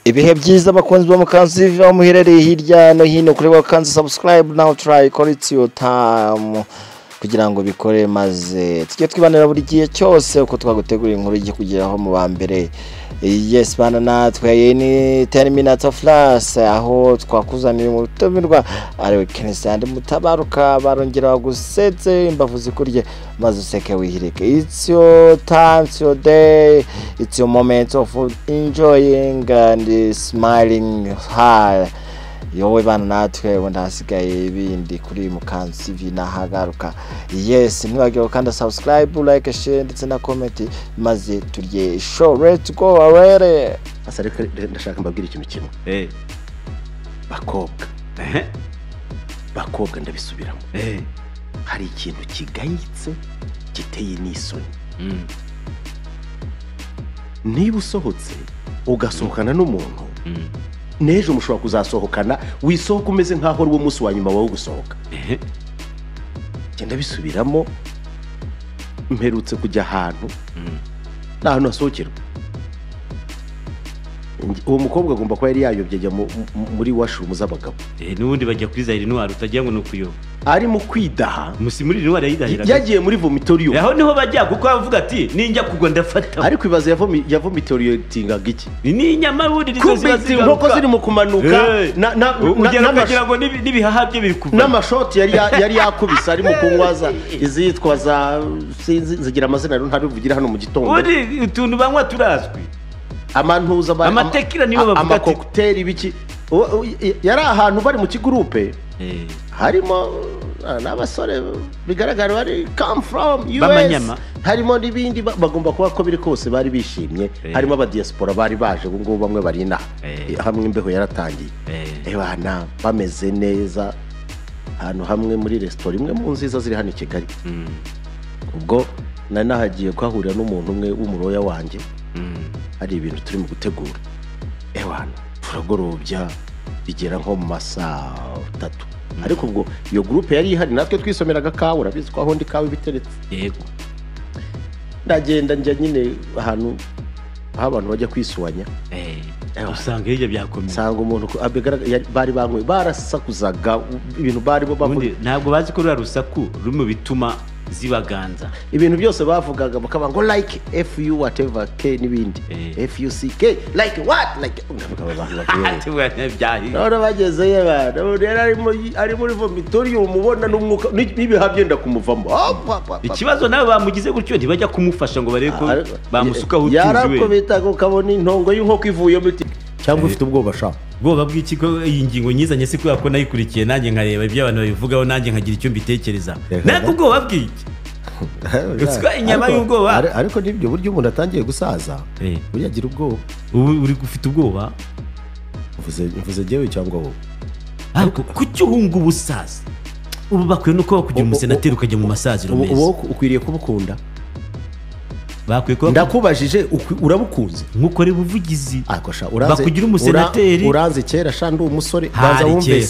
Ibihe byiza bakunzi ba Mukanzu TV aho muherereye hirya no hino, kuri wakanze subscribe now, try call it your time kugira ngo bikore, maze tujye twibanira buri gihe cyose uko twagutegurira inkuru igiye kugeraho mu ba mbere. Yes, bana natwe ni 10 minutes of class, aho twakuzaniye mu rutumirwa ariwe Kenneth Mutabaruka, barongera bagusetse imbavu zikurye maze useke wihirike. It's your time, it's your day, it's your moment of enjoying and smiling high. Yowe bana natwe wenda hasigaye ibindi kuri Mukanzu TV nahagaruka. Yes, ntiwagire kandi subscribe, like, share ndetse na comment, maze turye show. Let's go already. Asa reka ndashaka mbabwira ikintu kimwe. Bakobwa. Bakobwa ndabisubiramo. Hari ikintu kigayitse giteye n'isoni. Niba usohotse ugasohokana n'umuntu, n'ejo mushobora kuzasohokana, wisohoka umeze nkaho ari wo munsi wa nyuma wawe gusohoka. Genda bisubiramo, mperutse kujya ahantu n'ahantu hasohokerwa. Uwo mukobwa agomba kuba yari yayobye ajya muri washroom z'abagabo. N'ubundi bajya kuri Zaire Noir utagira ngo nukuyoba. Ari mu kwidaha. Musi muri Noir yidahira. Yagiye muri vomitorium. Aho niho bajya kuko avuga ati ninjya kugwa ndafata. Ariko ibaze yavomitorium iki? Ni inyama bundi nizo ziba zigaruka. Inkoko ziri mu kumanuka na ugera ukagira ngo nibihaha bye biri kuva. N'amashoti yari yakubise ari mu kunywaza izitwa za sinzi zigira amazina rero ntabivugira hano mu gitondo. Ubundi utuntu banywa turazwi. Amantuza amatekira nibo bavuga ati amakokuteri biki yari ahantu bari mu kigurupe harimo n'abasore bigaragara bari come from US, harimo n'ibindi bagomba kuba ko biri kose bari bishimye, harimo aba diaspora bari baje ubu ngubu bamwe bari inaha hamwe imbeho yaratangiye bana bameze neza ahantu hamwe muri restaurant imwe mu nziza ziri hano i Kigali. Ubwo nari nahagiye kwahurira n'umuntu umwe w'umuroya wanjye, hari ibintu turi mu gutegura. Ewana turagorobya bigera nko mu masaa 3. Ariko ubwo iyo groupe yari ihari natwe twisomeraga kawa, urabizi ko aho ndi kawa ibiteretse. Yego. Ndagenda njya nyine ahantu aho abantu bajya kwisuwanya. Usanga hirya byakomeye. Usanga umuntu bari banywe barasakuzaga ibintu bari bo bavuga. Ntabwo bazi ko rura rusaku ruri mu bituma zibaganza. Ibintu byose bavugaga bakaba ngo like fu whatever k n'ibindi fuck like what like ndavuga abantu bavuye. None bagezeyo bana rero ari muri vomitorium umubona n'umwuka n'ibiha byenda kumuvamo. Ikibazo nawe bamugize gutyo ntibajya kumufasha ngo barebe ko bamusukaho utuzi we. Yarakubitaga ukabona intongo y'inkoko ivuye mu cyangwa ufite ubwoba sha. Ubwoba bw'iki ko iyi ngingo nyizanye se kubera ko nayikurikiye nanjye nkareba ibyo abantu babivugaho nanjye nkagira icyo mbitekereza. Nako ubwoba bw'iki? Gutswa inyama y'ubwoba. Ariko nibyo buryo umuntu atangiye gusaza burya agira ubwoba. Ubu uri gufite ubwoba? Mvuze jewe cyangwa wowe? Ariko kuki uhunga ubusaza? Ubu bakwiye nuko bakugira umusenateri ukajya mu masaziro meza. Ubu ukwiriye kubukunda. Bakwiye kuba ndakubajije urabukunze nkukore buvugizi. Akosha uranze bakugira umusenateri uranze kera sha ndi umusore banza wumve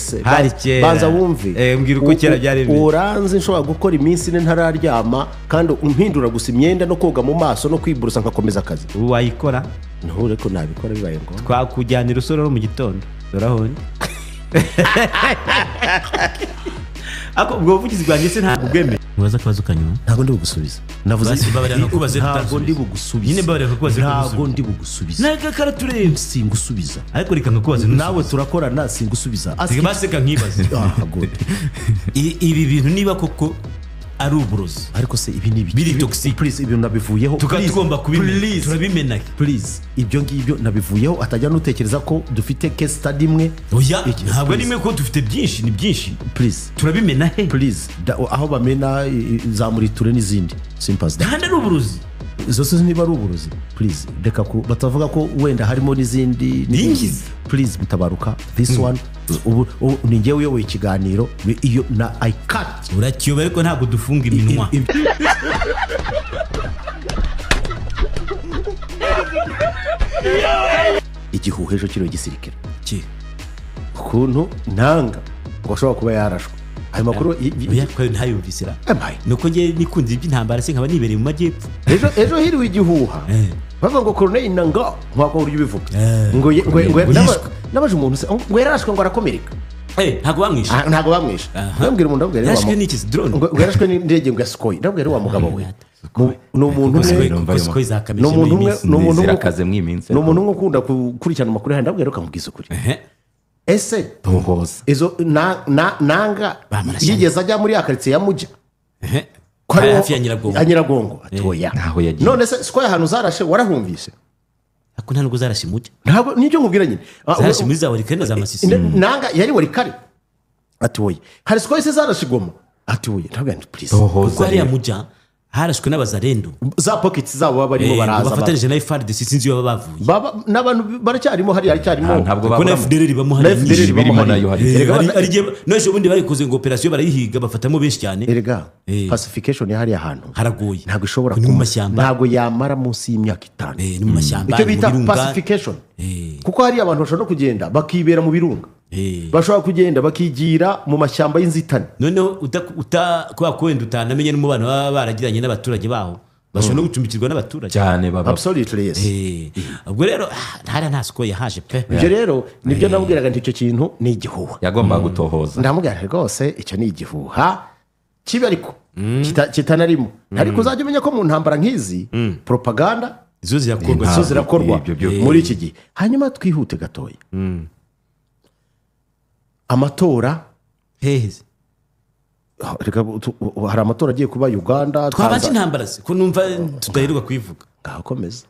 banza wumve mbwira uko kera byari bimeze. Uranze nshobora gukora iminsi ine ntararyama kandi umpindura gusa imyenda no koga mu maso no kwiburusa nkakomeza akazi. Ubu wayikora nture ko nabikora bibaye ngombwa. Twakujyanira usoro mu gitondo dorahonde. Ako ubwo buvugizi bwanjye se ntabwo bwemeye. Mubaza akabazo kanyuma. Ntabwo ndi bugusubiza. Navuze ntabwo ndi bugusubiza. Nyine mbabarira kukubaza. Ntabwo ndi bugusubiza. Naka karatureba singusubiza. Ariko reka nkakubaze nawe turakorana singusubiza. Baseka nkibaza. Good. Ibi bintu niba koko ari uburozi. Ariko se ibi ni biri toxic. Please ibyo nabivuyeho. Tukatugomba kubimena. Turabimena. Please ibyo ngibyo nabivuyeho atajya nutekereza ko dufite case study imwe. Oya ntabwo ari imwe ko dufite byinshi ni byinshi. Please turabimena he? Please aho bamena za muriture n'izindi. Simple as that. Kandi ari uburozi. Zose niba ari uburozi. Please reka ko batavuga ko wenda harimo n'izindi. Please Mutabaruka this one ubu ni ngewe uyoboye ikiganiro iyo na I cut. Urakiyoba ariko ntabwo dufunga iminwa. Igihuha ejo kiriho gisirikira ukuntu ntanga ngo ashobora kuba yarashwe. Ayo makuru ntayumvisira. Nuko nge nikunze iby'intambara se nkaba nibereye mu majyepfo. Ejo hiriwe igihuha Bavuga ngo Corneille Nangaa nk'uko uburyo ubivuga ngo nabaje umuntu se ngo yarashwe ngo arakomereka. Ntabwo bamwishe. Ntabwo bamwishe. Ndabwira umuntu ndabwira yarashwe n'iki drone? Ngo yarashwe n'indege ngo ya Sukhoi. Ndabwira wa mugabo we. Ni umuntu umwe ni umuntu umwe ukunda gukurikirana amakuru hano ndabwira ukamubwiza ukuri. Ese izo Nanga yigeze ajya muri akaritsiye ya Mujya hafi ya Nyiragongo. Nyiragongo atoya. None se Sukhoi ahantu zarashe warahumvise? Ako nta nubwo zarashe Mujya. Ntabwo nicyo nkubwira nyine. Zarashe muri za Warikare na za Masisi. Nanga yari Warikare atoya. Hari Sukhoi se zarashe Goma atoya. Ntabwo ndi please. Kuko hariya Mujya harashwe n'abazarendo za pockets zabo baba barimo baraza bafatanije na FARDC sinzi iyo baba bavuye baba n'abantu baracyarimo hari aracyarimo ntabwo babura na FDLR bamo hari birimo nayo hari ari n'ejo bundi barikoze ngo operation barayihiga bafatamo benshi cyane. Erega pacification yari ahantu haragoye ntabwo ishobora ni mu mashyamba ntabwo yamara munsi y'imyaka 5 ni mu mashyamba icyo bita pacification kuko hari abantu bashobora no kugenda bakibera mu birunga bashobora kugenda bakigira mu mashyamba y'inzitane. Noneho uta kwa wenda utanamenye n'umubano baba baragiranye n'abaturage baho bashobora no gucumbikirwa n'abaturage cyane baba absolutely yes. Ubwo rero ntara nta Sukhoi yahaje pe. Ibyo rero nibyo nabwiraga nti icyo kintu ni igihuha yagomba gutohoza. Ndamubwira rwose icyo ni igihuha kibi ariko kitanarimo ariko uzajya umenya ko mu ntambara nk'izi propaganda izo zirakorwa muri iki gihe. Hanyuma twihute gatoya amatora heheze hari amatora agiye kuba Uganda twabanje intambara se ko numva tudaheruka kuyivuga ngakomeza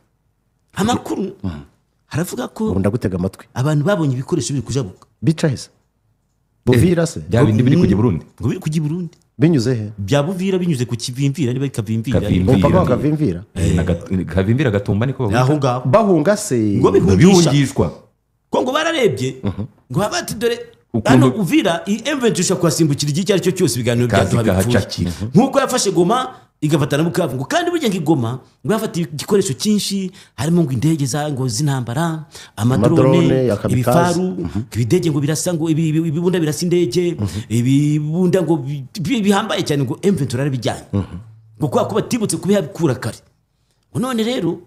amakuru haravuga ko ndagutega amatwi abantu babonye ibikoresho biri kujabuka bica hese Buvira se bya bindi biri kujya Burundi ngo biri kujya Burundi binyuze he bya Buvira binyuze ku Kivimvira niba Kavimvira umupaka Kavimvira Kavimvira Gatumba niko bavuga aho ngaho bahunga se ngo bihungishwa ko ngo bararebye ngo babati dore hano Uvira i M23 ushobora kuhasimbukira igihe icyo ari cyo cyose ibiganiro byaduha bipfuye nkuko yafashe Goma igafata na Bukavu ngo kandi burya ngigoma ngo yafata igikoresho cyinshi harimo ngo indege za ngo z'intambara amadrone ibifaru ibidege ngo birasa ngo ibibunda birasa indege ibibunda ngo bihambaye cyane ngo M23 arabijyanye ngo kwa kuba tibutse kubihakura kare. Ngo none rero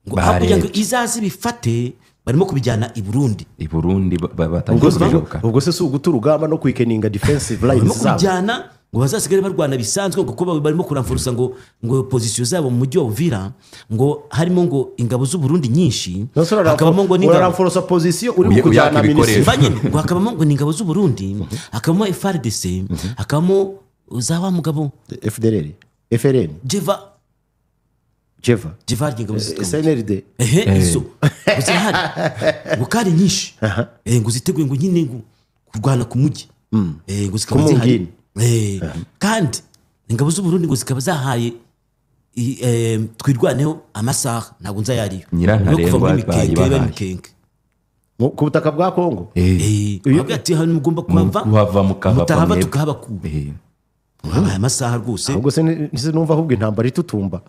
ngo hakurya ngo izazi bifate barimo kubijyana i Burundi. I Burundi batangiye kubijoka. Ubwo se si uguta urugamba no kwikeninga defensive lines zabo. Kubijyana ngo bazasigare barwana bisanzwe kuko barimo kuramfurusa ngo position zabo mu mujyi wa Uvira ngo harimo ngo ingabo z'u Burundi nyinshi hakabamo ngo n'ingabo uramfurusa position uri kujyana minisitiri ngo hakabamo ngo n'ingabo z'u Burundi hakabamo FARDC hakabamo za wa mugabo FDLR FRN Jeva Jeva ingabo SNLD izo zirahari ngo kandi nyinshi ngo ziteguye ngo nyine ngo kurwana ku mujyi ngo zikaba zihari kandi ingabo z'u Burundi ngo zikaba zahaye twirwaneho amasaha ntabwo nzayariyo nyirantarengwa bayibahaye ku butaka bwa Kongo ati hano mugomba kuhava mukahava tukahabakura aya masaha rwose ahubwo se numva ahubwo intambara itutumba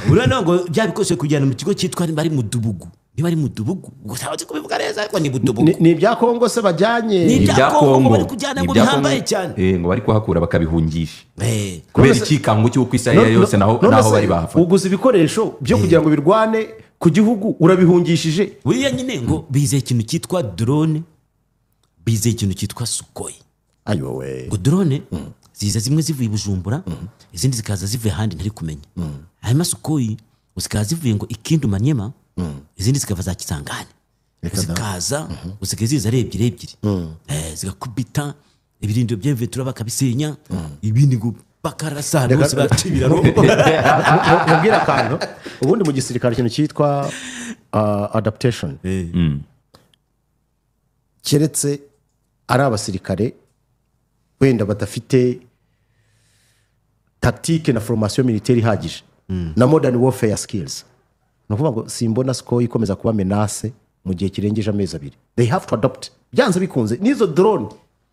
urabona ngo bya bikoresho kujyana mu kigo cyitwa bari mu Dubugu niba ari mu Dubugu ngo ntabazi kubivuga neza ariko ni Budubugu ni ibya Kongo se bajyanye ni ibya Kongo bari kujyana ngo bihambaye cyane ngo bari kuhakura bakabihungisha kubera ikikango cy'uko isaha yose naho bari bahafata uguza ibikoresho byo kugira ngo birwane ku gihugu urabihungishije buriya nyine ngo bizeye ikintu cyitwa drone bizeye ikintu cyitwa Sukhoi ayowe ngo drone ziza zimwe zivuye Bujumbura izindi zikaza zivuye ahandi ntari kumenya hanyuma Sukhoi zikaza zivuye ngo Ikindu Manyema izindi zikava za Kisangani zikaza zikaza ziza ari ebyiri zigakubita ibirindiro bya M23 bakabisenya ibindi ngo bakarasa bose batibiraro. Mubwira akantu ubundi mu gisirikare ikintu cyitwa adaptation keretse ari abasirikare wenda badafite tactique na formation militaire ihagije na modern warfare skills. Nukuvuga ngo simbona Sukhoi ikomeza kuba menace mu gihe kirengeje amezi abiri. They have to adapt byanze bikunze. Nizo drone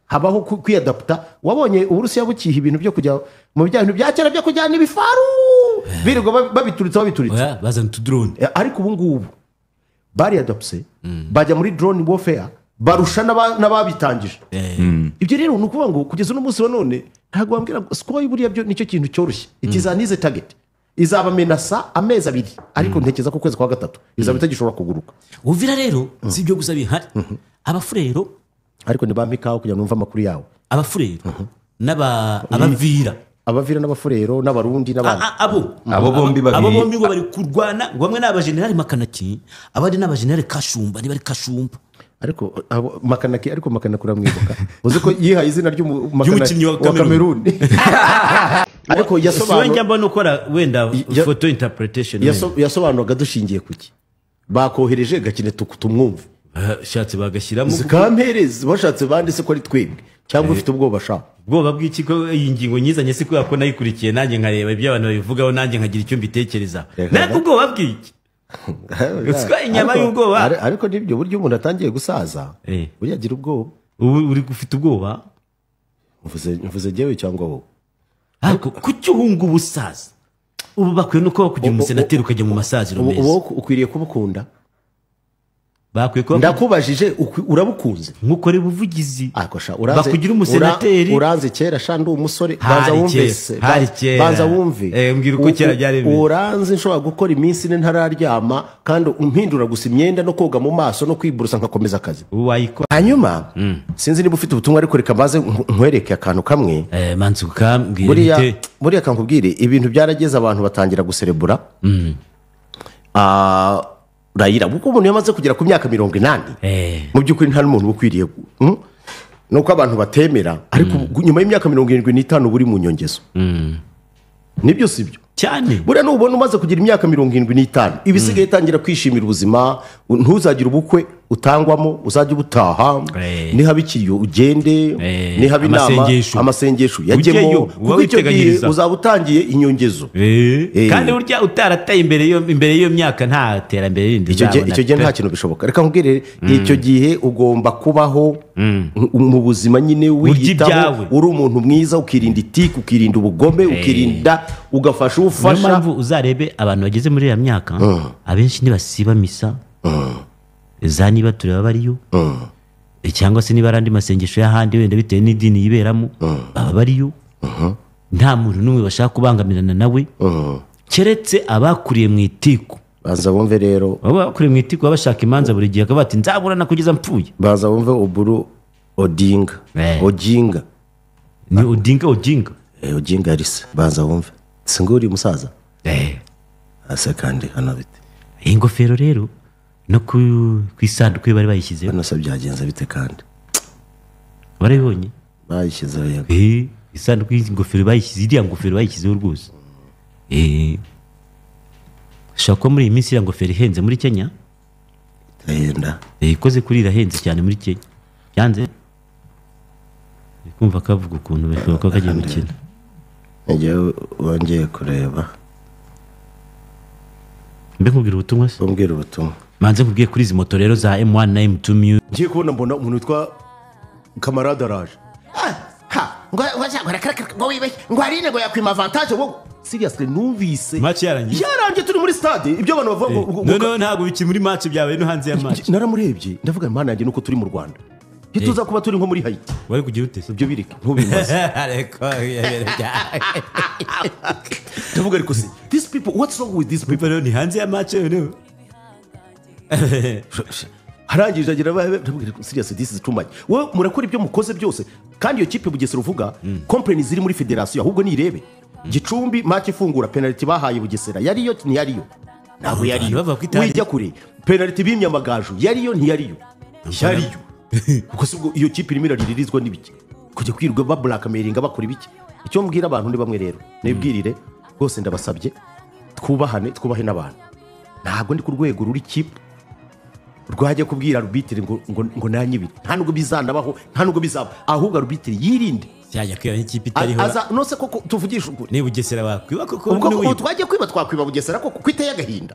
habaho kwiyadapta. Wabonye Uburusiya bukiha ibintu byo kujya mu bintu bya kera byo kujyana ibifaru birirwa babituritsa bazana tu drone. Ariko ubu ngubu bari adaptse bajya muri drone warfare barusha n'ababitangije. Ibyo rero ni ukuvuga ngo kugeza uno munsi wa none ntabwo wambwira ngo Sukhoi buriya byo nicyo kintu cyoroshye. It is an easy target. Izaba menasa amezi abiri ariko ntekereza ko kwezi kwa gatatu izaba itagishobora kuguruka. Uvira rero si ibyo gusa bihari. Abafurero ariko ntibampa ikawa kugira ngo numve amakuru yawe. Abafurero n'aba abavira abavira n'abafurero n'abarundi n'abandi abo bombi babiri abo bombi ngo bari kurwana, bamwe n'aba general Makanaki abandi n'aba general Kashumba niba ari Kashumba. Ariko Makanaki ariko Makanaki uramwibuka uzi ko yihaye izina ry'umukinnyi wa Cameroon. Ariko yasobanura mbona ukora wenda photo interpretation yasobanuraga dushingiye kuki bakohereje gakine tumwumve shatse bagashyiramo zikampereza bashatse bandise ko ari twebwe cyangwa ufite ubwoba sha ubwoba bw'iki ko iyi ngingo nyizanye si kubera ko nayikurikiye nanjye nkareba ibyo abantu babivugaho nanjye nkagira icyo mbitekereza ntabwo ubwoba bw'iki uswa inyama y'ubwoba. Ariko nibyo buryo umuntu atangiye gusaza burya agira ubwoba. Ubu uri gufite ubwoba mvuze jewe cyangwa wowe ariko kuki uhunga ubusaza ubu bakwiye no kuba kugira umusenateri ukajya mu masaziro meza ubu ukwiriye kubukunda bakwiye kuba ndakubajije urabukunze nkukore ubuvugizi bakugira umusenateri uranze kera sha ndi umusore banza wumve banza wumve mbwira uko kera byari bimeze uranze nshobora gukora iminsi ine ntararyama kandi umpindura gusa imyenda no koga mu maso no kwiburusa nkakomeza akazi. Hanyuma sinzi niba ufite ubutumwa ariko reka maze nkwereke akantu kamwe manzi ukambwira buriya kankubwire ibintu byarageze abantu batangira guserebura Raila kuko umuntu yamaze kugera ku myaka 80 mu by'ukuri nta n'umuntu ukwiriye nuko abantu batemera ariko nyuma y'imyaka 75 buri mu nyongezo nibyo sibyo cyane. Buriya nubona umaze kugira imyaka 75 ibisigaye tangira kwishimira ubuzima ntuzagira ubukwe utangwamo uzajya ubutaha niha bikiriyo ugende niha inama amasengesho yajyemo kuko icyo gihe uzaba utangiye inyongezo kandi burya utarataye imbere y'iyo myaka nta terambere rindi icyo gihe nta kintu bishoboka. Reka nkubwire icyo gihe ugomba kubaho mu buzima nyine wiyitaho uri umuntu mwiza ukirinda itiku ukirinda ubugome ukirinda ugafasha ufasha. Niyo mpamvu uzarebe abantu bageze muri iyo myaka abenshi ntibasiba misa za niba tureba bariyo cyangwa se niba ari andi masengesho y'ahandi wenda bitewe n'idini yiberamo baba bariyo nta muntu n'umwe bashaka kubangamirana nawe keretse abakuriye mu itiku. Banza bumve rero abakuriye mu itiku baba bashaka imanza buri gihe akaba ati nzaburana kugeza mpfuye. Banza bumve Oburu Odinga Oginga ni Odinga Oginga Oginga arise banza bumve singuri musaza ase kandi hano bite iyi ngofero rero no ku isanduku bari bayishyizeho hano se byagenze bite kandi barabibonye bayishyizeho yego isanduku y'ingofero bayishyize iriya ngofero bayishyizeho rwose shaka ko muri iyi minsi iriya ngofero ihenze muri Kenya irahenda ikoze kuri irahenze cyane muri Kenya byanze kumva kavuga ukuntu bishoboka ko kagiye gukina. Njye wongeye kureba mbe nkubwira ubutumwa se umbwira ubutumwa manze nkubwiye kuri izi moto rero za M1 na M2 Mu ngiye kubona mbona umuntu witwa Kamarade araje ngo ngo wibe ngo arine ngo yakwima avantage wowe seriously numvise match yarangiye turi muri stade ibyo abantu bavuga ngo no ntago bikiri muri match byabaye no hanze ya match naramurebye ndavuga Imana yanjye nuko turi mu Rwanda ntituza kuba turi nko muri Haiti wari kugira ute ibyo bireke ntubimaze ariko ndavuga ariko se these people what's wrong with these people ni hanze ya match no harangije agira seriously this is too much wowe murakora ibyo mukoze byose kandi iyo kipe Bugesera uvuga company ziri muri federation ahubwo nirebe Gicumbi match ifungura penalty bahaye Bugesera yariyo ntiyariyo ntabwo yariyo wijya kure penalty bimye amagaju yariyo ntiyariyo yariyo kuko se ubwo iyo kipe irimo iraririzwa n'ibiki kujya kwirwa ba blackmailinga bakora ibiki icyo mbwira abantu ni bamwe rero nibwirire rwose ndabasabye twubahane twubahe n'abantu ntabwo ndi ku rwego ruri kipe rwajya kubwira arbitre ngo nanyibire nta nubwo bizanabaho nta nubwo bizaba ahubwo arbitre yirinde yajya kwiba n'ikipe itariho aza nose koko tuvugisha ukuri ni Bugesera bakwiba koko ubwo twajya kwiba twakwiba Bugesera koko kwiteye agahinda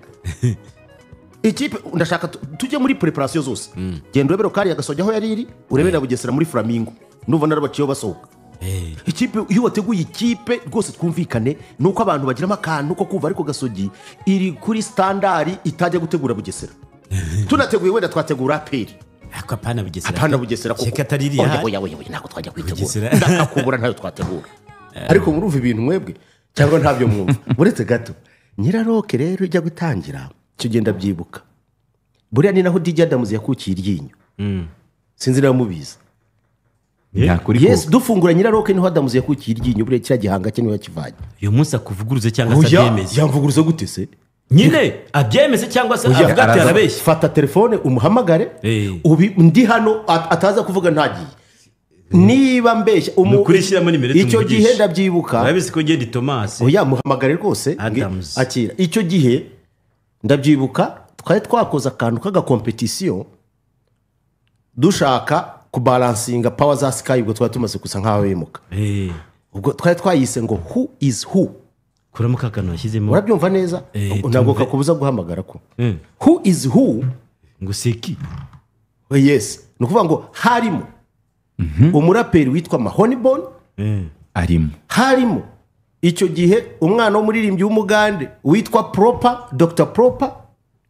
ikipe ndashaka tujye muri preparation zose genda urebere kari agasoja aho yari iri urebere Bugesera muri Flamingo ndumva narabaciyeho basohoka ikipe iyo wateguye ikipe rwose twumvikane nuko abantu bagiramo akantu ko kumva ariko Gasogi iri kuri standard itajya gutegura Bugesera tunateguye wenda twategura APR ariko apana Bugesera apana Bugesera kuko atari iriya oya oya oya ntabwo twajya kwitegura ndakakubura ntayo twategura ariko murumva ibintu mwebwe cyangwa ntabyo mwumva uretse gato Nyiraroke rero ijya gutangira icyo genda byibuka. Buriya ni naho DJ Adams yakukiye iryinyo. Sinzi niba mubizi. Yes, dufungura Nyiraroke niho Adams yakukiye iryinyo, buriya kiriya gihanga cye niho yakivanye. Uyu munsi akuvuguruze cyangwa se abyemeze? Yamvuguruze gute se? Nyine abyemeze cyangwa se avuga ati arabeshya. Fata telefone umuhamagare, ndi hano ataza kuvuga ntagiye. Niba mbeshya icyo gihe ndabyibuka. Urabizi ko ngende Thomas. Oya muhamagare rwose akira. Icyo gihe ndabyibuka twari twakoze akantu kaga competition dushaka kubalansinga power za Sky, ubwo twari tumaze gusa nkaho bimuka. Ubwo twari twayise ngo who is who. Kuramo kakano washyizemo. Urabyumva neza? Ntabwo kakubuza guhamagara ko. Who is who ngo seki. Yes, ni ukuvuga ngo harimo umuraperi witwa Mahonibon arimo. Harimo icyo gihe umwana w'umuririmbyi w'umugande witwa Proper, Dr Proper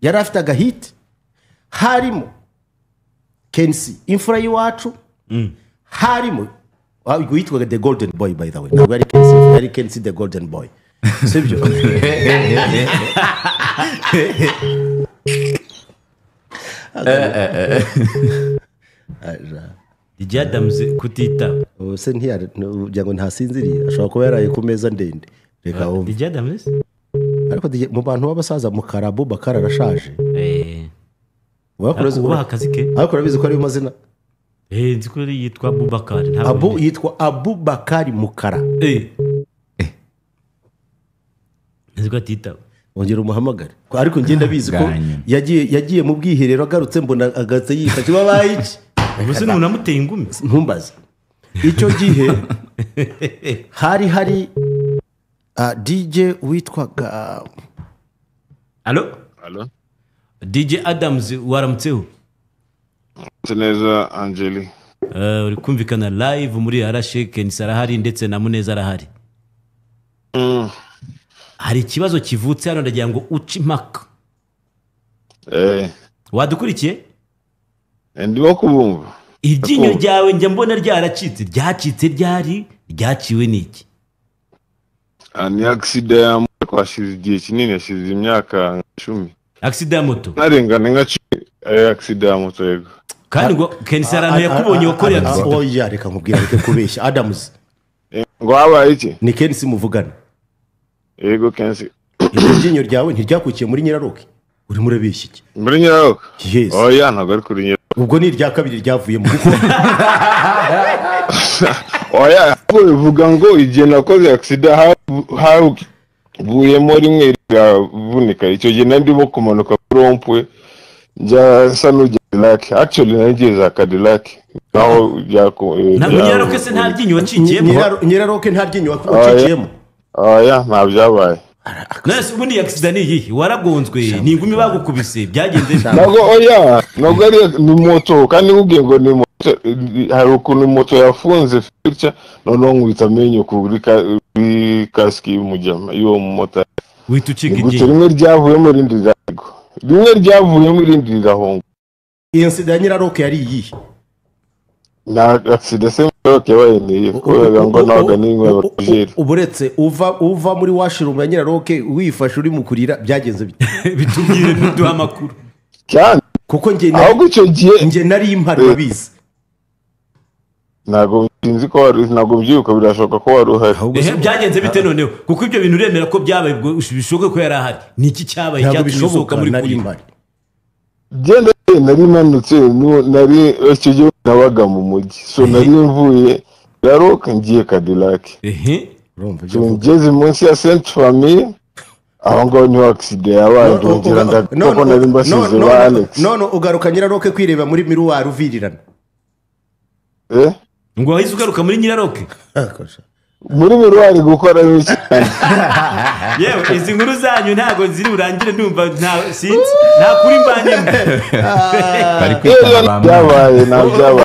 yari afite agahit. Harimo Kensi imfura y'iwacu. Harimo witwaga The Golden Boy, by the way. Ntabwo yari Kensi, yari Kensi The Golden Boy. Sibyo? DJ Adams kutita. Se ntiyari ngo ntasinziriye, ashobora kuba yaraye ku meza ndende. Reka wumve. DJ Adams? Ariko mu bantu b'abasaza mu Karabu Bakara arashaje. Ubaha akazi ke. Ariko urabizi ko ari mazina. Nzi ko yitwa Abubakar. Abu yitwa Abubakari Mukara. Nzi ko atita. Ongera umuhamagare. Ariko njye ndabizi ko yagiye mu bwiherero agarutse mbona agatse yifashe babaye iki. Ubuse n'umuntu amuteye ingumi. Ntumbaze. Icyo gihe hari DJ witwaga Allo? Allo? DJ Adams waramutseho? Neza Angeli. Uri kumvikana live muri Arashe, Kensi arahari ndetse na Muneza arahari. Hari ikibazo kivutse hano ndagira ngo uce impaka. Wadukurikiye? Ndimo kubumva. Iryinyo ryawe njya mbona ryaracitse, ryacitse ryari, ryaciwe n'iki? Ni accident ya moto, hashize igihe kinini, hashize imyaka 10. Accident ya moto? Narengana nka 10, accident ya moto yego. Kandi ngo Kensi arano yakubonye wakoreye accident. Oya reka nkubwire reka kubeshya Adams. Ngo habaye iki? Ni Kensi muvugana. Yego Kensi. Iryinyo ryawe ntiryakukiye muri Nyiraroke? Urimo urabeshya iki? Muri Nyiraroke? Yes. Oya ntabwo ari kuri Nyiraroke. Ubwo ni irya kabiri ryavuyemo kuko oya bivuga ngo igihe nakoze accident havuyemo rimwe riravunika. Icyo gihe ndimo kumanuka kuri rompwe njya nsa n'ujya Cadillac. Actually nagiye za Cadillac naho ntabwo Nyiraroke se nta ryinyo wacikiyemo? Nyiraroke nta ryinyo wacikiyemo? Oya nta byabaye. Nase ubundi accident ni iyihe? Waragonzwe ni ingumi bagukubise byagenze? Ntabwo oya ntabwo ari ni moto, kandi nkubwiye ngo ni moto, hari ukuntu moto yafunze gutya noneho nkubita amenyo kuri kasike y'umujyama y'uwo mumotari. Wihita ucika iryinyo. Rimwe ryavuyemo irindi riragwa. Rimwe ryavuyemo irindi rirahonga. Iyo accident ya Nyiraroke yari iyihe? Nta accident se Nyiraroke yabaye ni iyihe? Kubera ngo ntabwo n'inkwi y'abakujeri. Uburetse uva muri washroom ya Nyiraroke wifashe uri mu kurira byagenze bite? Bitubwire ntuduha amakuru. Cyane. Kuko njye ahubwo icyo gihe njye nari impari urabizi. Ntabwo sinzi ko wari, ntabwo mbyibuka, birashoboka ko wari uhari. Byagenze bite noneho? Kuko ibyo bintu uremera ko byabaye bishoboka ko yari ahari. Ni iki cyabaye cyatumye usohoka muri kuri? Genda nari manutse, nari icyo gihe nabaga mu mujyi. So nari mvuye Nyiraroke ngiye Cadillac. Ngeze munsi ya Sainte Famille, aho ngaho niho accident yabaye, ndongera ndakoko nari mbasize ba Alex. None ugaruka Nyiraroke kwireba muri miruwari uvirirana. Ngo wahise ugaruka muri Nyiraroke? Muri miruwari gukora iki? Yewe izi nkuru zanyu ntago ziri burangire ndumva nta sinzi nta kuri mbanyemo. Bari kwitana ba Byabaye nta byabaye.